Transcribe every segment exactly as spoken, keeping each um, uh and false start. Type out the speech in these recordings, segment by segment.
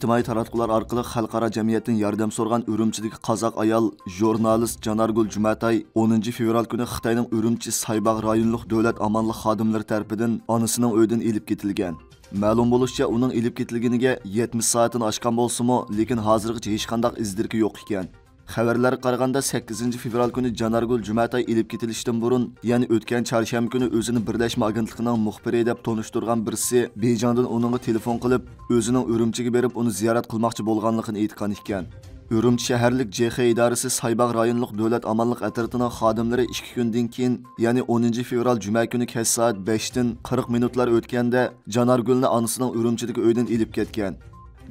ئىجتىمائىي تاراتقۇلار ئارقىلىق خەلقئارا جەمئىيەتتىن ياردەم سورىغان ئۈرۈمچىدىكى قازاق ئايال ژۇرنالىست جانارگۈل جۈمەتاي ئونىنچى فېۋرال كۈنى خىتاينىڭ ئۈرۈمچى سايباغ رايونلۇق دۆلەت ئامانلىق خادىملىرى تەرىپىدىن ئانىسىنىڭ ئۆيىدىن ئېلىپ كېتىلگەن. مەلۇم بولۇشىچە، ئۇنىڭ ئېلىپ كېتىلگىنىگە يەتمىش سائەتتىن ئاشقان بولسىمۇ، لېكىن ھازىرغىچە ھېچقانداق ئىز دېرىكى يوق ئىكەن. خەۋەرلەرگە قارىغاندا، سەككىزىنچى فېۋرال كۈنى جانارگۈل جۈمەتاي ئېلىپ كېتىلىشتىن بۇرۇن، يەنى ئۆتكەن چارشەنبە كۈنى ئۆزىنى بىرلەشمە ئاگېنتلىقىنىڭ مۇخبىرى دەپ تونۇشتۇرغان بىرسى بېيجىڭدىن ئۇنىڭغا تېلېفون قىلىپ، ئۆزىنىڭ ئۈرۈمچىگە بېرىپ، ئۇنى زىيارەت قىلماقچى بولغانلىقىنى ئېيتقان ئىكەن. ئۈرۈمچى شەھەرلىك جې خې ئىدارىسى سايباغ رايونلۇق دۆلەت ئامانلىق ئەترىتىنىڭ خادىملىرى ئىككى كۈندىن كېيىن، يەنى ئونىنچى فېۋرال جۈمە كۈنى كەچ سائەت بەشتىن قىرىق مىنۇتلار ئۆتكەندە، جانارگۈلنى ئانىسىنىڭ ئۈرۈمچىدىكى ئۆيىدىن ئېلىپ كەتكەن.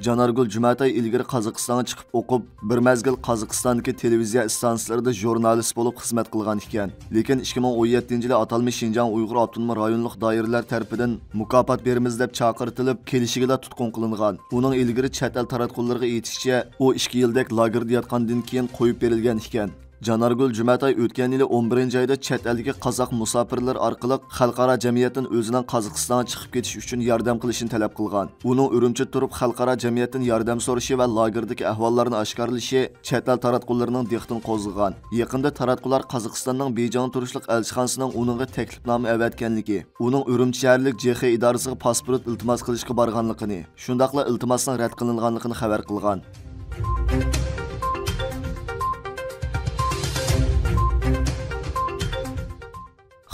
جانارگۈل جۈمەتاي ئىلگىرى قازاقىستانغا چىقىپ ئوقۇپ، بىر مەزگىل قازاقىستاندىكى تېلېۋىزىيە ئىستانسىلىرىدا ژۇرنالىست بولۇپ خىزمەت قىلغان ئىكەن. لېكىن ئىككى مىڭ ئون يەتتىنچى يىلى ئاتالمىش شىنجاڭ ئۇيغۇر ئاپتونوم رايونلۇق دائىرىلەر تەرىپىدىن مۇكاپات بېرىمىز دەپ چاقىرتىلىپ، كېلىشىگىلا تۇتقۇن قىلىنغان. ئۇنىڭ ئىلگىرى چەت ئەل تاراتقۇلىرىغا ئېيتىشىچە، ئۇ ئىككى يىلدەك لاگېردا ياتقاندىن كېيىن قويۇپ بېرىلگەن ئىكەن. جانارگۈل جۈمەتاي ئۆتكەن يىلى ئون بىرىنچى ئايدا چەت ئەلدىكى قازاق مۇساپىرلىرى ئارقىلىق خەلقئارا جەمئىيەتتىن ئۆزىنىڭ قازاقىستانغا چىقىپ كېتىش ئۈچۈن ياردەم قىلىشىنى تەلەپ قىلغان. ئۇنىڭ ئۈرۈمچىدە تۇرۇپ خەلقئارا جەمئىيەتتىن ياردەم سورىشى ۋە لاگېردىكى ئەھۋاللارنى ئاشكارىلىشى چەت ئەل تاراتقۇلىرىنىڭ دىققىتىنى قوزغىغان. يېقىندا تاراتقۇلار قازاقىستاننىڭ بېيجىڭدا تۇرۇشلۇق ئەلچىخانىسىنىڭ ئۇنىڭغا تەكلىپنامە ئەۋەتكەنلىكى، ئۇنىڭ ئۈرۈمچى شەھەرلىك جې خې ئىدارىسىغا پاسپورت ئىلتىماس قىلىشقا بارغانلىقىنى، شۇنداقلا ئىلتىماسنىڭ رەت قىلىنغانلىقىنى خەۋەر قىلغان.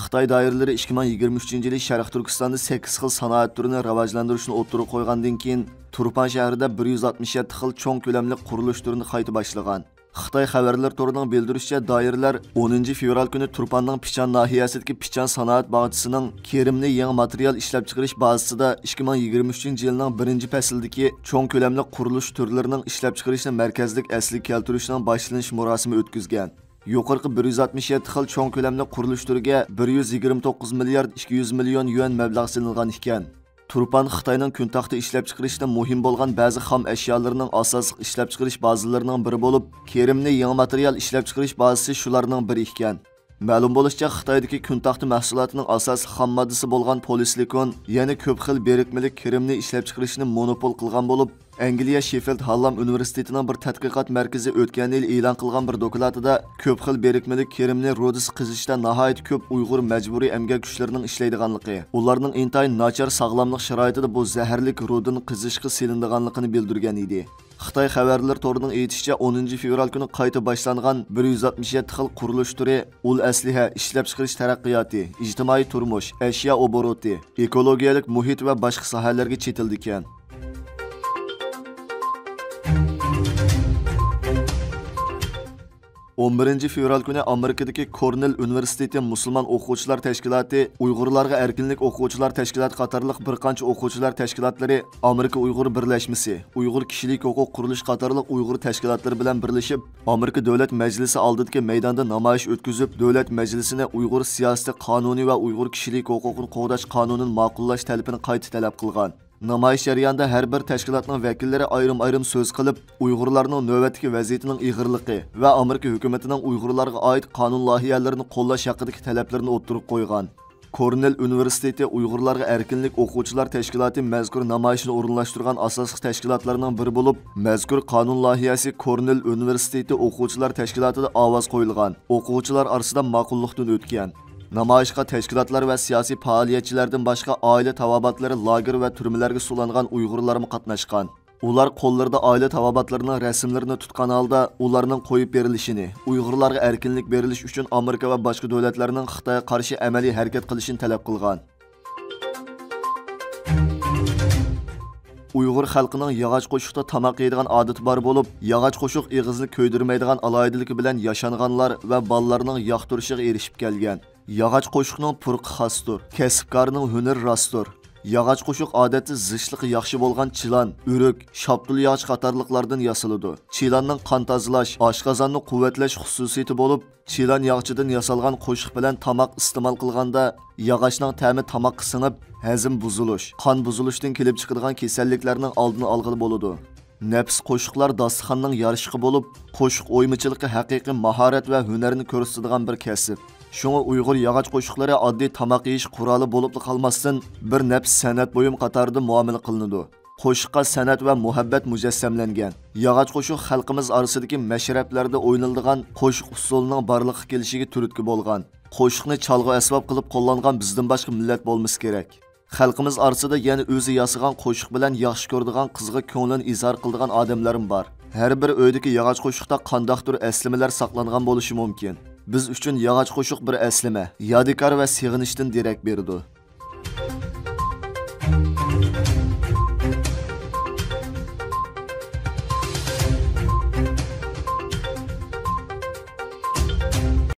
خىتاي دائىرىلىرى ئىككى مىڭ يىگىرمە ئۈچىنچى يىلى شەرقىي تۈركىستاندا سەككىز خىل سانائەت تۈرىنى راۋاجلاندۇرۇشنى ئوتتۇرىغا قويغاندىن كېيىن، تۇرپان شەھىرىدە بىر يۈز ئاتمىش يەتتە خىل چوڭ كۆلەملىك قۇرۇلۇش تۈرىنى قايتا باشلىغان. خىتاي خەۋەرلىرى تورىنىڭ بىلدۈرۈشىچە، دائىرىلەر ئونىنچى فېۋرال كۈنى تۇرپاننىڭ پىچان ناھىيەسىدىكى پىچان سانائەت باغچىسىنىڭ كىرىمنى يېڭى ماتېرىيال ئىشلەپچىقىرىش بازىسىدا ئىككى مىڭ يىگىرمە ئۈچىنچى يىلنىڭ بىرىنچى پەسلىدىكى چوڭ كۆلەملىك قۇرۇلۇش تۈرلىرىنىڭ ئىشلەپچىقىرىشنى مەركەزلىك ئەسلىگە كەلتۈرۈشنىڭ باشلىنىش مۇراسىمى ئۆتكۈزگەن. يۇقىرىقى بىر يۈز ئاتمىش يەتتە خىل چوڭ كۆلەملىك قۇرۇلۇش تۈرىگە بىر يۈز يىگىرمە توققۇز مىليارد ئىككى يۈز مىليون يۈەن مەبلەغ سېلىنغان ئىكەن. تۇرپان خىتاينىڭ كۈن تاختا ئىشلەپچىقىرىشتا مۇھىم بولغان بەزى خام ئەشيالىرىنىڭ ئاساسلىق ئىشلەپچىقىرىش بازىلىرىنىڭ بىرى بولۇپ، كىرىمنى يېڭى ماتېرىيال ئىشلەپچىقىرىش بازىسى شۇلارنىڭ بىرى ئىكەن. مەلۇم بولۇشىچە، خىتايدىكى كۈن تاختا مەھسۇلاتىنىڭ ئاساسلىق خام ماددىسى بولغان پولىسلىكون يەنە كۆپ خىل بىرىكمىلىك كىرىمنى ئىشلەپچىقىرىشنى مونوپول قىلغان بولۇپ، ئەنگلىيە شېففىلد ھاللام ئۇنىۋېرسىتېتىنىڭ بىر تەتقىقات مەركىزى ئۆتكەن يىل ئېلان قىلغان بىر دوكلاتىدا كۆپ خىل بىرىكمىلىك كىرىمنى رۇدىسى قېزىشتا ناھايىتى كۆپ ئۇيغۇر مەجبۇرىي ئەمگەك كۈچلىرىنىڭ ئىشلەيدىغانلىقى، ئۇلارنىڭ ئىنتايىن ناچار ساغلاملىق شارائىتىدا بۇ زەھەرلىك رۇدىنى قېزىشقا سېلىنىدىغانلىقىنى بىلدۈرگەن ئىدى. خىتاي خەۋەرلىرى تورىنىڭ ئېيتىشىچە، ئونىنچى فېۋرال كۈنى قايتا باشلانغان بىر يۈز ئاتمىش يەتتە خىل قۇرۇلۇش تۈرى ئۇل ئەسلىھە، ئىشلەپچىقىرىش تەرەققىياتى، ئىجتىمائىي تۇرمۇش، ئەشيا ئوبوروتى، ئېكولوگىيەلىك مۇھىت ۋە باشقا ساھەلەرگە چېتىلىدىكەن. ئون بىرىنچى فېۋرال كۈنى ئامېرىكىدىكى كورنېل ئۇنىۋېرسىتېتى مۇسۇلمان ئوقۇغۇچىلار تەشكىلاتى ئۇيغۇرلارغا ئەركىنلىك ئوقۇغۇچىلار تەشكىلاتى قاتارلىق بىر قانچە ئوقۇغۇچىلار تەشكىلاتلىرى، ئامېرىكا ئۇيغۇر بىرلەشمىسى، ئۇيغۇر كىشىلىك ھوقۇق قۇرۇلۇشى قاتارلىق ئۇيغۇر تەشكىلاتلىرى بىلەن بىرلىشىپ، ئامېرىكا دۆلەت مەجلىسى ئالدىدىكى مەيداندا نامايىش ئۆتكۈزۈپ، دۆلەت مەجلىسىنى ئۇيغۇر سىياسىتى قانۇنى ۋە ئۇيغۇر كىشىلىك ھوقۇقىنى قوغداش قانۇنىنى ماقۇللاش تەلىپىنى قايتا تەلەپ قىلغان. نامايىش جەريانىدا ھەر بىر تەشكىلاتنىڭ ۋەكىللىرى ئايرىم-ئايرىم سۆز قىلىپ، ئۇيغۇرلارنىڭ نۆۋەتتىكى ۋەزىيىتىنىڭ ئېغىرلىقى ۋە ئامېرىكا ھۆكۈمىتىنىڭ ئۇيغۇرلارغا ئائىت قانۇن لايىھەلىرىنى قوللاش ھەققىدىكى تەلەپلىرىنى ئوتتۇرىغا قويغان. كورنېل ئۇنىۋېرسىتېتى ئۇيغۇرلارغا ئەركىنلىك ئوقۇغۇچىلار تەشكىلاتى مەزكۇر نامايىشنى ئورۇنلاشتۇرغان ئاساسلىق تەشكىلاتلارنىڭ بىرى بولۇپ، مەزكۇر قانۇن لايىھەسى كورنېل ئۇنىۋېرسىتېتى ئوقۇغۇچىلار تەشكىلاتىدا ئاۋاز قويۇلغان، ئوقۇغۇچىلار ئارىسىدا ماقۇللۇقتىن ئۆتكەن. نامايىشقا تەشكىلاتلار ۋە سىياسىي پائالىيەتچىلەردىن باشقا ئائىلە تاۋابىئاتلىرى لاگېر ۋە تۈرمىلەرگە سولانغان ئۇيغۇرلارمۇ قاتناشقان. ئۇلار قوللىرىدا ئائىلە تاۋابىئاتلىرىنىڭ رەسىملىرىنى تۇتقان ھالدا ئۇلارنىڭ قويۇپ بېرىلىشىنى، ئۇيغۇرلارغا ئەركىنلىك بېرىلىش ئۈچۈن ئامېرىكا ۋە باشقا دۆلەتلەرنىڭ خىتايغا قارشى ئەمەلىي ھەرىكەت قىلىشىنى تەلەپ قىلغان. ئۇيغۇر خەلقىنىڭ ياغاچ قوشۇقتا تاماق يەيدىغان ئادىتى بار بولۇپ، ياغاچ قوشۇق ئېغىزنى كۆيدۈرمەيدىغان ئالاھىدىلىكى بىلەن ياشانغانلار ۋە بالىلارنىڭ ياقتۇرۇشىغا ئېرىشىپ كەلگەن. ياغاچ قوشۇقنىڭ پۇرىقى خاستۇر، كەسىپكارنىڭ ھۈنىرى راستتۇر. ياغاچ قوشۇق ئادەتتە زىچلىقى ياخشى بولغان چىلان، ئۆرۈك، شاپتۇل ياغىچى قاتارلىقلاردىن ياسىلىدۇ. چىلاننىڭ قان تازىلاش، ئاشقازاننى قۇۋۋەتلەش خۇسۇسىيىتى بولۇپ، چىلان ياغىچىدىن ياسالغان قوشۇق بىلەن تاماق ئىستېمال قىلغاندا، ياغاچنىڭ تەمى تاماققا سىڭىپ، ھەزىم بۇزۇلۇش، قان بۇزۇلۇشتىن كېلىپ چىقىدىغان كېسەللىكلەرنىڭ ئالدىنى ئالغىلى بولىدۇ. نەپىس قوشۇقلار داستىخاننىڭ يارىشىقى بولۇپ، قوشۇق ئويمىچىلىقى ھەقىقىي ماھارەت ۋە ھۈنەرنى كۆرسىتىدىغان بىر كەسىپ. شۇڭا ئۇيغۇر ياغاچ قوشۇقلىرى ئاددىي تاماق يېيىش قورالى بولۇپلا قالماستىن، بىر نەپىس سەنئەت بۇيۇمى قاتارىدا مۇئامىلە قىلىنىدۇ. قوشۇققا سەنئەت ۋە مۇھەببەت مۇجەسسەملەنگەن. ياغاچ قوشۇق خەلقىمىز ئارىسىدىكى مەشرەپلەردە ئوينىلىدىغان قوشۇق ئۇسسۇلىنىڭ بارلىققا كېلىشىگە تۈرتكە بولغان. قوشۇقنى چالغۇ ئەسۋاب قىلىپ قوللانغان بىزدىن باشقا مىللەت بولمىسا كېرەك. خەلقىمىز ئارىسىدا يەنە ئۆزى ياسىغان قوشۇق بىلەن ياخشى كۆرىدىغان قىزىغا كۆڭلىنى ئىزھار قىلىدىغان ئادەملەرمۇ بار. ھەر بىر ئۆيدىكى ياغاچ قوشۇقتا قانداقتۇر ئەسلىمىلەر ساقلانغان بولۇشى مۇمكىن. بىز ئۈچۈن ياغاچ قوشۇق بىر ئەسلىمە، يادىكار ۋە سېغىنىشتىن دېرەك بېرىدۇ.